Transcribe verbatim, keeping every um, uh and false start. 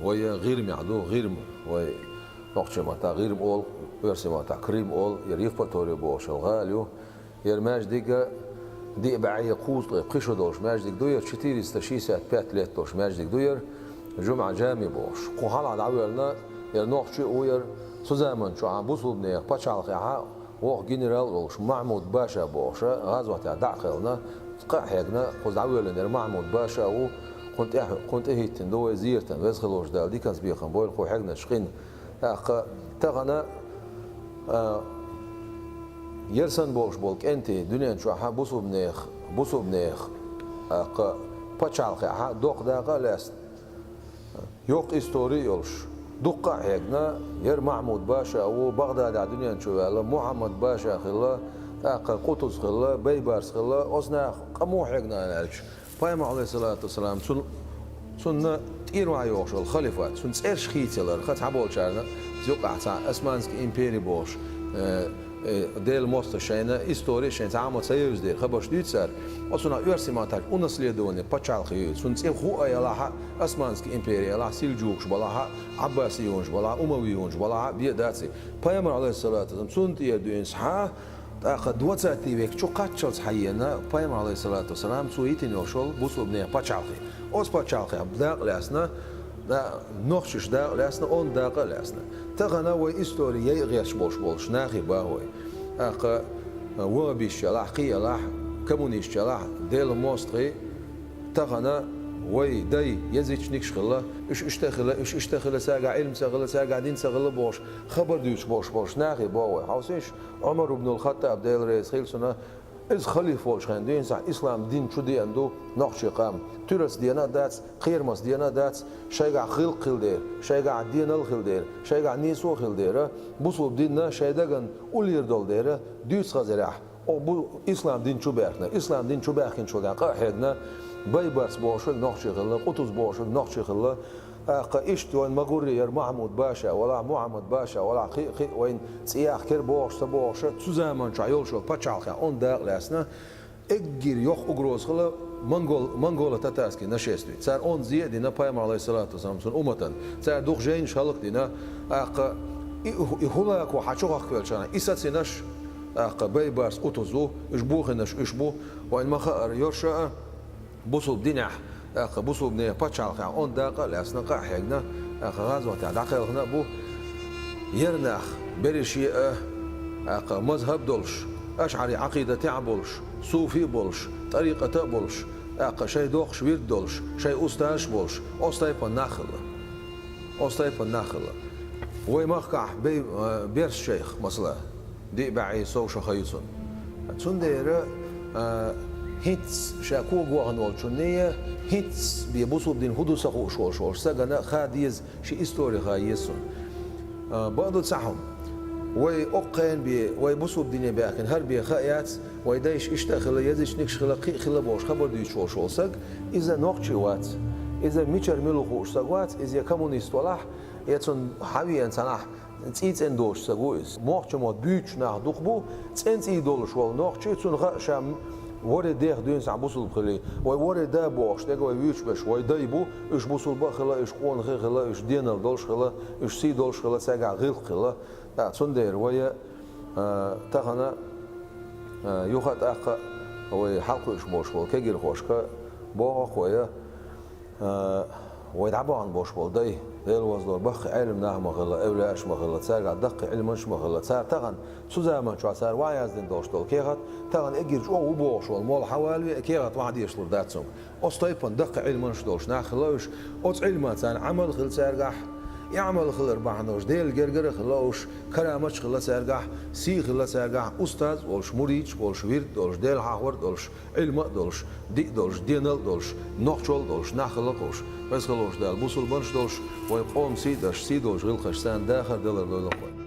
Вай ГӀирмехь ду, ГӀирма, вай нохчийн маттахь ГӀирма олу, оьрсийн маттахь Крым олу, яра Евпатория бохуш йолу гӀала ю. Яра маьждиг диъ бӀе кхузткъе пхи шо долуш маьждиг ду яра, четыреста шестьдесят пять лет долуш маьждиг ду яра, Жумъа-жами бохуш. Кху хьалха дӀавоьллина, яра нохчи а ву яра, цу заман чохь бусулбанех пачхьалкхехь воккха генерал а волуш, Махьмуд-Баша бохуш, гӀазотехь дӀа а кхелхина, къа а хьегна, кхуза дӀавоьллина яра Махьмуд-Баша а ву, кхунна тӀе, кхунна тӀехӀиттина ду вай зератан, веза хилла волчу Дала диканца бекхам бойла кху хьегначу къин. ТӀаккха тахана, а, яра санна болуш болу кӀентий дуьнен чохь бусулбанех, бусулбанех, тӀаккха пачхьалкхехь доккха дакъа а лаьцна, йоккха истори а йолуш, дуккха а хьегна, яра Махьмуд-Баша а ву, БагӀдадехь дуьнен чу ваьлла, Мухьаммад-Баша хилла, тӀаккха Къутуз хилла, Бейбарс хилла, оцу наха къа муха хьегна аьлча, Пайхамар, Ӏалайхиссалату вассалам, цун-, цунна тӀера охьайогӀуш йолу халифат, цуьнан цӀераш хийцаялар, хӀа цхьаболчарна, юкъахь цхьа Османский импери бохуш, э, э, Делан мостагӀий шайна, истори шайна цхьа а ма ца евза дера, хабарш дуьйцу цара. Оцунах оьрсийн маттахь унаследование пачхьалкхе ю, цунна цӀе хӀу а ялахь а, Османский импери ялахь а, сельджукаш балахь а, Ӏаббасиюнаш балахь а, умавиюнаш балахь а, бен дац и. Пайхамар, Ӏалайхиссалату вассалам, цунна тӀера дуьйна схьа, тӀаккха двадцатый век чу кхаччалц хьаена Пайхамар, Ӏалайхиссалату вассалам, цо йитина йолуш йолу бусулбанех пачхьалкхе. Оцу пачхьалкхехь дакъа лаьцна, да-, нохчаша дакъа лаьцна, онда дакъа а лаьцна. Тахана вай истори яйа гӀерташ болуш болчу нахе боху вай. ТӀаккха вахабисташ ялахь, кхин ялахь, коммунисташ ялахь, Делан мостагӀий, тахана вай дай язычникаш хилла, уьш иштта а хилла, уьш иштта а хилла, цаьргахь Ӏилма ца хилла, цаьргахь дин ца хилла бохуш, хабар дуьйцуш болуш болчу нахе боху вай. Хьовсийша, Ӏумар ибн ал-Хаттаб, Дела реза хила цунна, иза халифа волчу хенахь дуьйна схьа ислам дин чу деана ду нохчийн къам. Туьраца деана а дац, кхерамаца деана а дац, шайгахь гӀиллакх хила дера, шайгахь денал хила дера, шайгахь нийсо хила дера, бусулба дин шайн дагна уллера долу дера, дуьйцу хазарехь, оха бу ислам дин чу баьхкина. Ислам дин чу баьхкинчул тӀаьхьа къа а хьегна, Бейбарс бохуш верг нохчи хилла, Къутуз бохуш верг нохчи хилла, тӀаккха иштта вайн ма-гурра яра Махьмуд-Баша валахь, Мухьаммад-Баша валахь, кхин а, кхин а вайн цӀе яхь кера бохуш, ца бохуш, цу заман чохь йолуш йолу пачхьалкхехь онда дакъа лаьцна, эггара йоккха угроза хилла монгол-, монголо-татарский нашествие. Цара онда зе а дина Пайхамар, Ӏалайхиссалату вассалам, цуьнан умматан. Цара дукха жайнаш хӀаллакдина, тӀаккха и, и хӀу лако хьан чу хахкавелча, и сацийнарш, тӀаккха Бейбарс, Къутуз ву, уьш бохийнарш уьш бу, вайна ма-хаъара, йорша а, бусулба динехь, тӀаккха бусулбанех пачхьалкхехь онда дакъа а лаьцна, къа а хьегна, тӀаккха гӀазотехь дӀакхелхина а бу. Яра нах берриш а, тӀаккха мазхӀаб а долуш, ашӀари Ӏакъидатехь а болуш, суфи а болуш, тӀарикъата а болуш, тӀаккха шайн доккхуш вирд а долуш, шайн устазаш а болуш, оцу тайпана нах хилла. Оцу тайпана нах хилла. Вай махкахь бей-, а, Берс шайх, масала, диъ бӀе сов шо хан ю цунна. Цундела, а, хӀинцца ша кога вахана волчунна, хӀинцца бен бусулба дин хӀун ду ца хууш волуш волчу стагана ха деза, шен истори ха еза цунна. А, бакъду цхьа хӀума. Вай оккхайна бен, вай бусулба дине баьхкина хӀара бен ха а яц, вай дайша иштта а хилла, язычникаш хилла, кхин а хилла бохуш хабар дуьйцуш волуш волу саг, иза нохчи вац. Иза мичара мила ву хууш саг вац, иза я коммунист валахь, я цунна хьан веана цхьанахь цӀий цӀена доцуш саг ву иза. Нохчийн мотт буьйцуш нах дукха бу, цӀена цӀий долуш волу нохчи, цунна хаьа ша ворхӀе дех дуьйна схьа бусулба хили. Вай ворхӀе да бохуш дерг вай вуьйцуш берш вай дай бу, уьш бусулба а хилла, уьш къонахий а хилла, уьш денал долуш хилла, уьш сий долуш хилла, цаьргахь гӀиллакх хилла. ТӀаккха цундела вай, а, тахана, а, юха а тӀаккха а вай хьалакхуьуш болуш болу кегирхошка боху-кх вай, а, вай дӀабахана болуш болу дай, Дела возлор, баккхий Ӏелам нах ма хилла, эвлаяаш ма хилла, цаьргахь даккхий Ӏилманаш ма хилла, цара тахана цу заман чохь цара ваьхьа яздина долуш долу кехат, тахана эггара чӀогӀа ву бохуш волу молла хьавалаве, кехат ваьхьа дешалур дац цуьнга. Оцу тайпана даккхий Ӏилманаш долуш нах хилла уьш, оцу Ӏилманца Ӏамал хилла цаьргахь, и Ӏамал хилар бахьана долуш Делан гергара хилла уьш, караматаш хилла цаьргахь, сий хилла цаьргахь, устаз а волуш, муридаш а волуш, вирд а долуш, Дела хьахор а долуш, Ӏилма а долуш, диъ а долуш, денал а долуш, нохчалла а долуш, нах хилла-кх уьш. Веза хилла волчу Дала бусулбанаш а долуш, вайн къоман сий а деш, сий долчу гӀиллакхашца дахар далар лойла-кх вай.